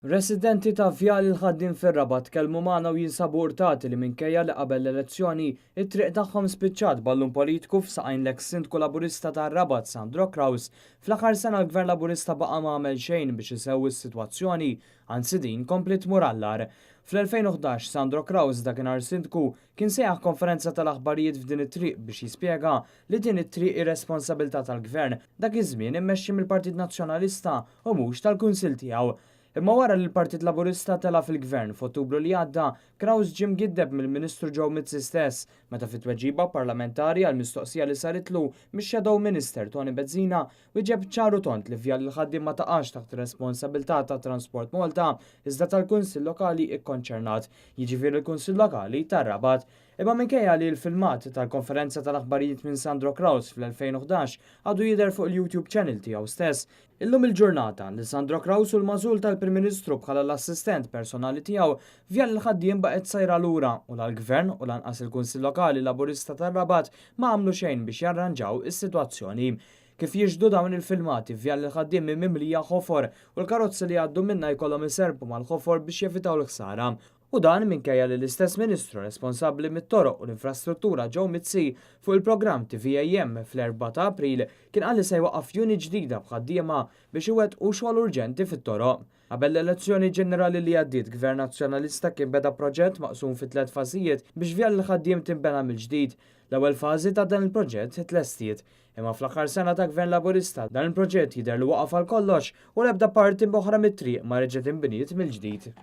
Residenti ta' Vjal il-Ħaddiem fir-Rabat tkellmu magħna u jinsabu urtati li minkejja li qabel l-elezzjoni it-triq tagħhom spiċċat ballun politiku f'saqajn l-eks Sindku Laburista tar-Rabat Sandro Craus, fl-aħħar sena l-Gvern Laburista baqa' ma għamel xejn biex isewwi s-sitwazzjoni, anzi din kompliet tmur għall-agħar. Fl-2011 Sandro Craus, dakinhar Sindku, kien sejjaħ konferenza tal-aħbarijiet f'din it-triq biex jispjega li din it-triq hi responsabilità tal-Gvern, dak iż-żmien immexxi mill-Partit Nazzjonalista u mhux tal-Kunsill tiegħu. Imma wara li l-Partit Laburista tela' fil-Gvern f'Ottubru li għadda, Craus ġie mgiddeb mill-Ministru Joe Mizzi stess meta fi tweġiba parlamentari għal mistoqsija li saritlu mix-Shadow Minister Toni Bezzina wieġeb ċar u tond li Vjal il-Ħaddiem ma taqax taħt ir-responsabilità ta' Transport Malta iżda tal-Kunsill Lokali kkonċernat, jiġifieri l-Kunsill Lokali tar-Rabat. Imma minkejja li l-filmat tal-konferenza tal-aħbarijiet minn Sandro Craus fl-2011 għadu jidher fuq il-YouTube channel tiegħu stess, illum il-ġurnata li Sandro Craus hu l-magħżul tal-Prim Ministru bħala l-assistent personali tiegħu, Vjal il-Ħaddiem baqgħet sajra lura u la l-Gvern u lanqas il-Kunsill Lokali Laburista tar-Rabat ma għamlu xejn biex jarranġaw is-sitwazzjoni. Kif jixhdu dawn il-filmati, Vjal il-Ħaddiem hi mimlija ħofor u l-karozzi li jgħaddu minnha jkollhom iserrpu mal-ħofor biex jevitaw l-ħsara. U dan minkejja li l-istess Ministru responsabbli mit-toroq u l-infrastruttura Joe Mizzi fuq il-programm TVAM fl-4 ta' April kien qal li se jwaqqaf unit ġdida b'ħaddiema biex iwettqu xogħol urġenti fit-toroq. Qabel l-elezzjoni ġenerali li għaddiet, Gvern Nazzjonalista kien beda proġett maqsum fi tliet fażijiet biex Vjal il-Ħaddiem tinbena mill-ġdid. L-ewwel fażi ta' dan il-proġett tlestiet. Imma fl-aħħar sena ta' Gvern Laburista dan il-proġett jidher li waqaf għal kollox u l-ebda parti oħra mit-triq ma reġgħet inbniet mill-ġdid.